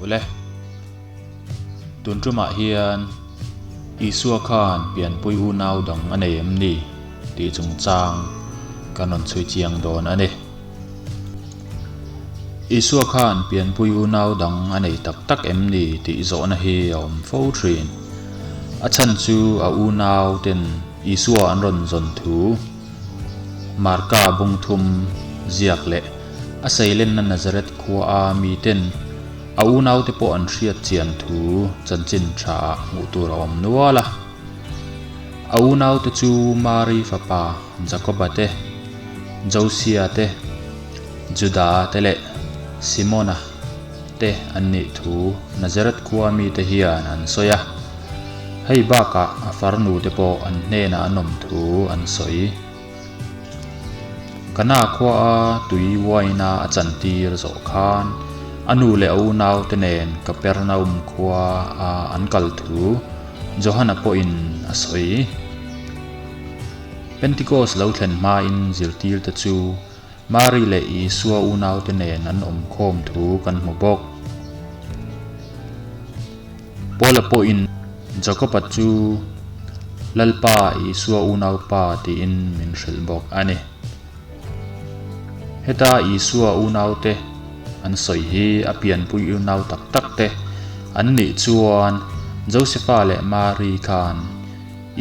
Ule. Tun tumah hian Isua khan pianpui unau dang a nei em ni tih chungchang kan rawn chhui chiang dawn a ni. Isua khan pianpui unau dang a nei tak tak em ni tih zawhna hi a awm fo thin. A chhan chu a unau ten Isua an rawn zawn thu Marka bungthum ziak leh a seilenna Nazareth khua a miten a unaute pawh an hriat chian thu chanchin tha ah hmuh tur a awm nual a. A unaute chu Mari fapa Jakoba te, Josia te, Juda te leh Simona te an nih thu Nazareth khua mite hian an sawi a. Hei bakah a farnu te pawh an hnenah an awm thu an sawi. Kana khua a tui uaina a chantir zawh khan a nu leh a unau te nen Kapernaum khua a an kal thu Johana pawhin a sawi. Pentikos lo thlen hmain zirtir te chu Mari leh Isua unau te nen an awm khawm thu kan hmu bawk. Paula pawhin Jakoba chu Lalpa Isua unaupa tiin min hrilh bawk a ni. Heta Isua unaute an sawi hi a pianpui unau tak tak te an nih chuan Josefa leh Mari khan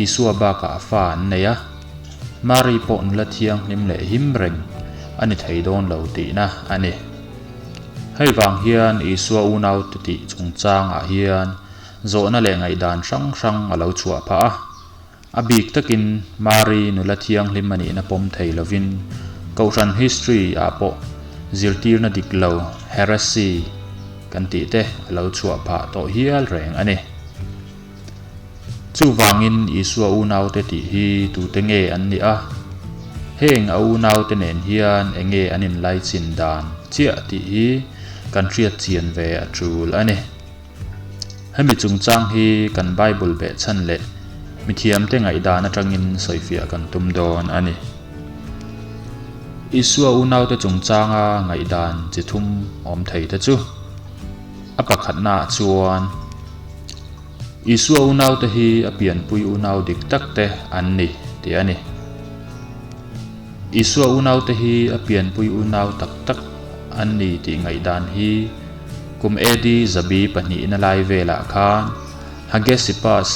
Isua bakah fa an nei a, Mari pawh nula thianghlim leh him reng a ni thei dawn lo tihna a ni. Hei vang hian Isua unaute tih chungchangah hian zawhna leh ngaihdan hrang hrang a lo chhuah phah a. A bik takin Mari nula thianghlim a nihna pawm thei lovin Kohhran history ah pawh zirtirna dik lo, heresy, kan tih te a lo chhuah phah tawh hial reng a ni. Chuvangin Isua unaute tih hi tute nge an nih a? Heng a unaute nen hian eng nge an inlaichin dan chiah tih hi kan hriat chian ve a tul a ni. Hemi chungchang hi kan Bible behchhan leh mithiamte ngaihdan atangin sawifiah kan tum dawn a ni. Isua unaute chungchanga ngaihdan chi thum awm thei te chu a pakhatnaah chuan, Isua unaute hi a pianpui unau dik tak te an ni tih a ni. Isua unaute hi a pianpui unau tak tak an ni tih ngaihdan hi kum AD zabi pahnihna lai velah khan Hagesippus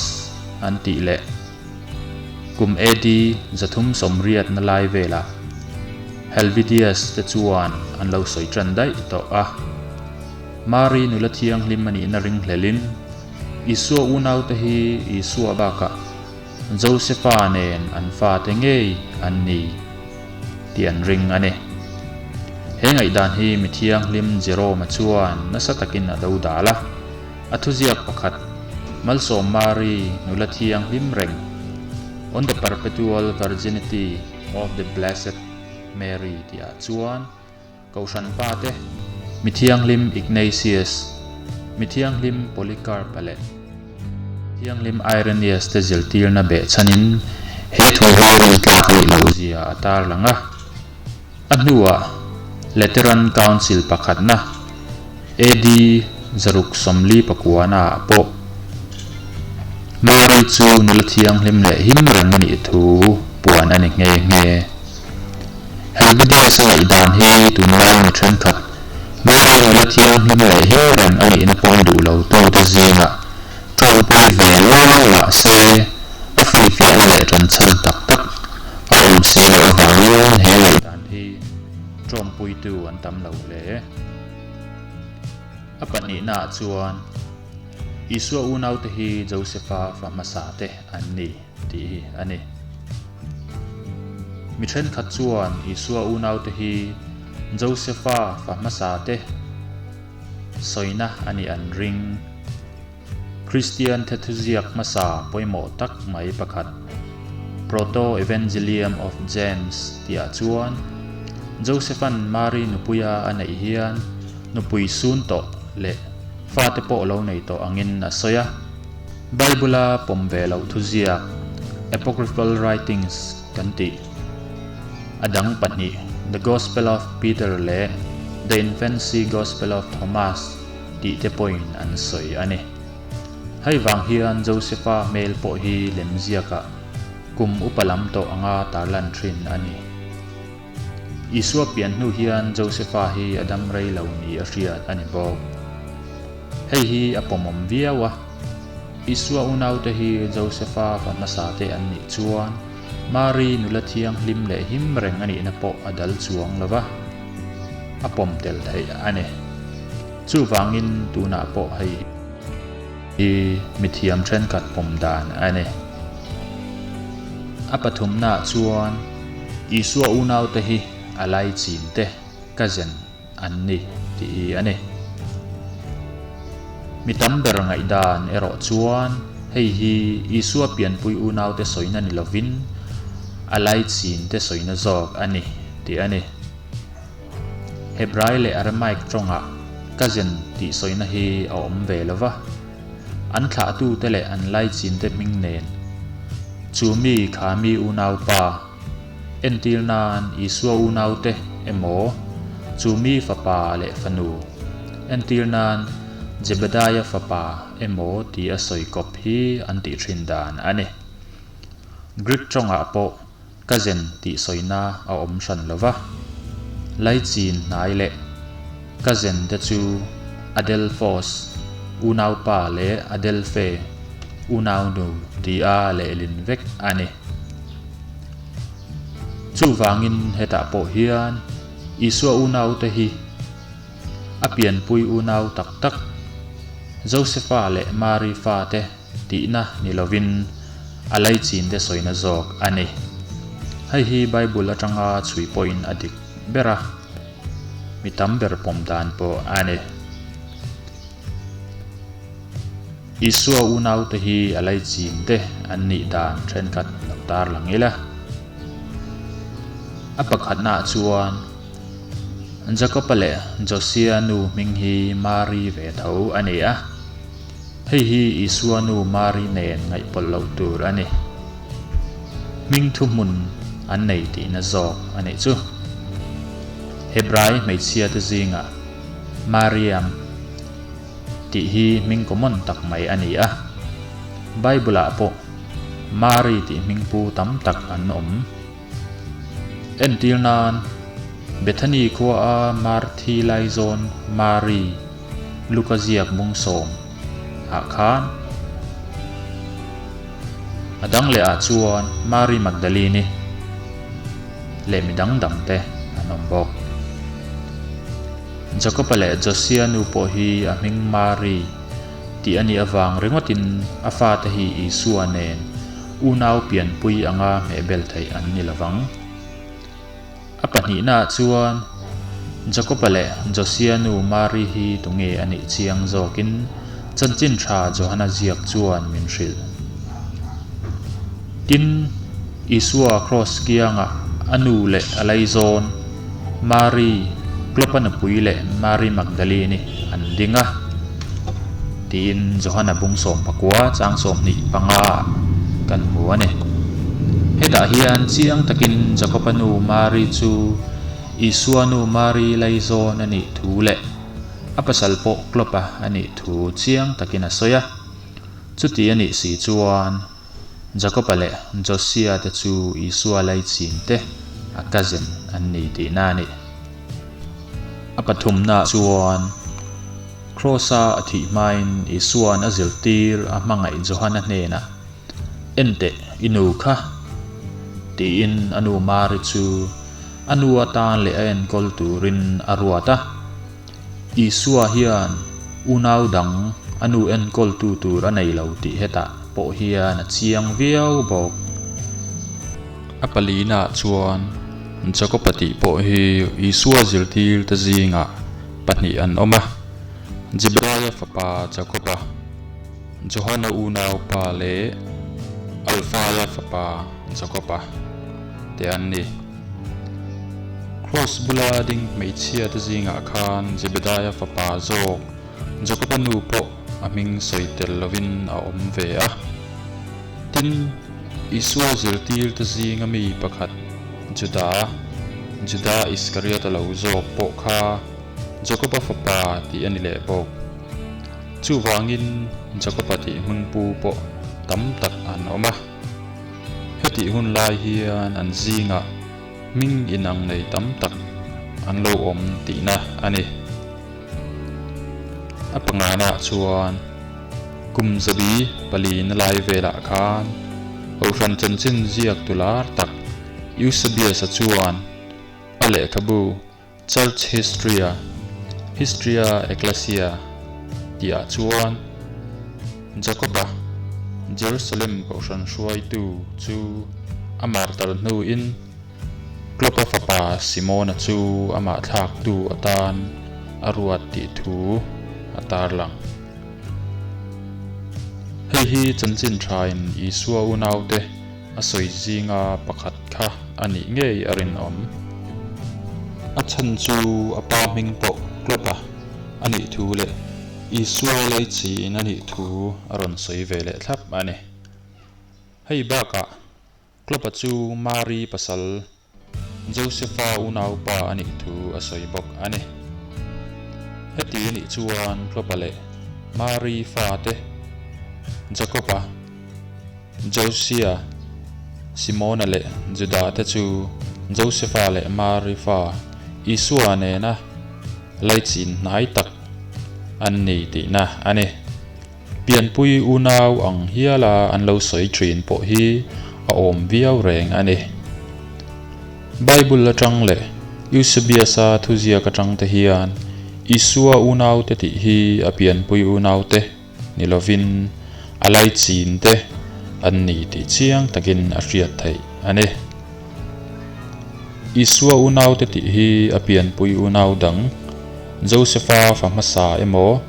an tih leh kum AD 380 na lai velah Helvidius te chuan an lo sawi tan daih tawh a. Mari nula thianghlim a nihna ringhlelin Isua unaute hi Isua bakah Josefa nen an fate ngei an ni tih an ring a ni. He ngaihdan hi mi thianghlim Jerome-a chuan nasa takin a do dal a. A thuziak pakhat, Malsawm Mari nula thianghlim reng, On the Perpetual Virginity of the Blessed Mary tihah chuan, Kohhran pa te, Mi Thianghlim Ignatius, Mi Thianghlim Polycarp-a leh Mi Thianghlim Irenaeus te zirtirna behchhanin he thu hi rintlak leh loh zia a tarlang a. A hnuah Lateran Council pakhatna, AD 649 ah pawh Mary chu nula thianghlim leh him reng a nih thu puan a ni nghe nghe. Helvidius a ngaihdan hi tunlai mi thenkhat Mary nula thianghlim leh him reng a nihna pawm duh lo tute zingah tawngpui ve lual mah se a fuihfiahna leh tanchhan tak tak a awm si loh avangin he ngaihdan hi tawngpuitu an tam lo hle. A pahnihnaah chuan Isua unaute hi Josefa fa hmasa te an ni tih hi a ni. Mi thenkhat chuan Isua unaute hi Josefa fa hmasa te sawina a nih an ring. Kristian the thuziak hmasa pawimawh tak mai pakhat, Proto-Evangelium of James tihah chuan Josepha'n Mari nupuia a neih hian nupui sun tawh leh fate pawh lo nei tawh angin a sawi a. Bible-a pawm ve loh thuziak, Apocryphal Writings, kan tih. A dang pahnih, The Gospel of Peter leh The Infancy Gospel of Thomas. tih te pawhin an sawi a ni. Hei vang hian Josefa hmel pawh hi lemziakah kum upa lam tawh anga tarlan thin a ni. Isua pian hnu hian Josefa hi a dam rei lo ni a hriat a ni bawk. Hei hi a pawmawm viau a. Isua unaute hi Josefa fa hmasa te an nih chuan Mari nula thianghlim leh him reng a nihna pawh a dal chuang lo va, a pawm tel theih a ni. Chuvangin tunah pawh hei hi mithiam thenkhat pawm dan a ni. A pathumnaah chuan Isua unaute hi a laichin te, cousin, an ni tih hi a ni. Mi tam ber ngaihdan erawh chuan hei hi Isua pianpui unaute sawina ni lovin a laichin te sawina zawk a ni tih a ni. Hebrai leh Aramaic tawngah cousin tih sawina hi a awm ve lo va, an thlahtute leh an laichinte hming nen chu mi kha mi unaupa, entir nan Isua unaute emaw chu mi fapa leh fanu, entir nan Jebediah fapa emaw ti a sawi kawp hi an tih thin dan a ni. Greek tawngah pawh Cousin tih sawina a awm hran lo va, Laichin hnai leh cousin te chu Adelphos unaupa leh Adelphe unaunu tia lehlin vek a ni. Chuvangin hetah pawh hian Isua unaute hi a pianpui unau tak tak Josefa leh Mari fate Tihna ni lovin a laichin te sawina zawk a ni. Hei hi Bible atanga chhui pawhin a dik ber a, mi tam ber pawm dan pawh a ni. Isua unaute hi a laichin te an nih dan thenkhat lo tarlang ila. A pakhatnaah chuan Jakob-a leh Josia nu hming hi Mari ve tho a ni a. Hei hi Isua nu Mari nen ngaihpawlh loh tur a ni. Hming thuhmun an nei tihna zawk a nih chu. Hebrai hmeichhia te zingah Mariam tih hi hming common tak mai a ni a. Bible ah pawh Mari tih hming pu tam tak an awm. Entir nan, Bethany khua a Marthi laizawn Mari Luka ziak bung sawm ah khan a dang leh ah chuan Mari Magdalene leh mi dang dang te an awm bawk. Jakob-a leh Josia nu pawh hi a hming Mari tih a nih avang ringawtin a fate hi Isua nen Unau pianpui anga hmehbel theih an ni lovang. A pahnihnaah chuan Jakob-a leh Josia nu Mari hi tunge a nih chiang zawkin chanchin tha Johana ziak chuan min hrilh. Tin, Isua kraws kiangah a nu leh a laizawn Mari, Klopa nupui leh Mari Magdalene an ding a, tiin Johana bung 19 chang 25 ah kan hmu a ni. Hetah hian chiang takin Jakoba nu Mari chu Isua nu Mari laizawn a nih thu leh a pasal pawh Klopa a nih thu chiang takin a sawi a. Chuti a nih si chuan. Jakoba leh Josia te chu Isua laichin te a cousin an ni tihna a ni. A pathumna chuan Kraws-a a thih hmain Isua'n a zirtir a hmangaih Johana hnenah, Enteh, i nu kha! tiin a nu Mari chu a nu atan leh a enkawl turin a ruat a. Isua hian unau dang a nu enkawltu tur a nei lo tih hetah pawh hian a chiang viau bawk. A palinaah chuan Jakob-a tih pawh hi Isua zirtirte zingah pahnih an awm a, Jebedaia fapa Jakob-a, Johana unaupa leh Alfaia fapa Jakob-a te an ni. Kraws bula ding hmeichhia te zingah khan Zebedaia fapa zawk Jakoba nu pawh a hming sawi tel lovin a awm ve a. Tin, Isua zirtir te zinga mi pakhat Juda, Juda Iskariota lo zawk pawh kha Jakoba fapa tih a ni leh bawk. Chuvangin Jakoba tih hmingpu pawh tam tak an awm a. Hetih hun lai hian an zingah hming inang nei tam tak an lo awm tihna a ni. A pangana chuan kum zabi palina lai velah khan Kohhran chanchin ziak tu lar tak Eusebius-a chuan a lehkhabu Church History-a Histria Ecclesia tihah chuan Jakoba, Jerusalem kohhran hruaitu chu a martar hnuin Klopa fapa Simona chu amah thlaktu atan a ruat tih thu a tarlang. Hei hi chanchin thain Isua unaute A sawi zinga pakhat kha a nih ngei a rinawm. A chhan chu a pa hming pawh Klopa a nih thu leh Isua leichiin a nih thu a rawn sawi ve leh thlap a ni. Hei bakah Klopa chu Mari pasal Josefa unaupa a nih thu a sawi bawk a ni. Heti a nih chuan Klopa leh Mari fate, Jakoba, Josia, Simona leh Juda te chu Josefa leh Mari fa Isua nena laichin hnai tak an ni tihna a ni. Pianpui unau ang hiala an lo sawi thin pawh hi a awm viau reng a ni. Bible atang leh Eusebius-a thuziak atang te hian Isua unaute tih hi a pianpui unaute ni lovin a laichin te an ni tih chiang takin a hriat theih a ni. Isua unaute tih hi a pianpui unau dang Josefa fa hmasa emaw,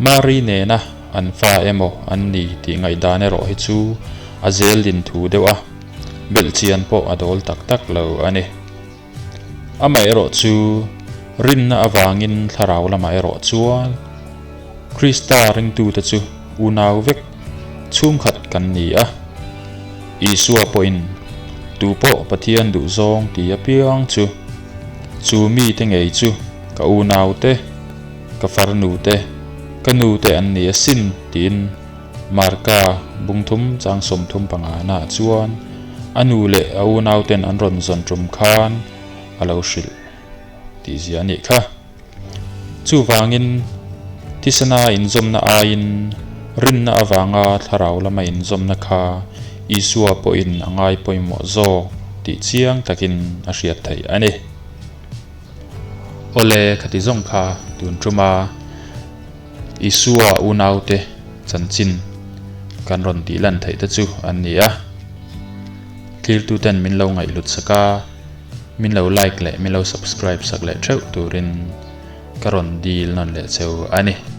Mari nena an fa emaw an ni tih ngaihdan erawh hi chu a zel din thu deuh a, belhchian pawh a dawl tak tak lo a ni. Amaherawh chu rinna avangin thlarau lamah erawh chuan Krista ringtute chu unau vek chhungkhat kan ni a, Isua pawhin tupawh Pathian duhzawng ti apiang chu chu mite ngei chu ka unaute, Ka farnu te, ka nu te an ni asin, tiin Marka bungthum chang 35 naah chuan a nu leh a unauten an rawn zawn tum khan a lo hrilh tih zia a nih kha. Chuvangin thisena inzawmna aiin rinna avanga thlarau lama inzawmna kha Isua pawhin a ngai pawimawh zawk tih chiang takin a hriat theih a ni. Awle, khati zawng kha tun tuma Isua unaute chanchin kan rawn tih lan theih te chu an ni a. Tlirtuten min lo ngaihhlut sak a, min lo like leh min lo subscribe sak leh theuh turin ka rawn dil nawn leh cheu a ni.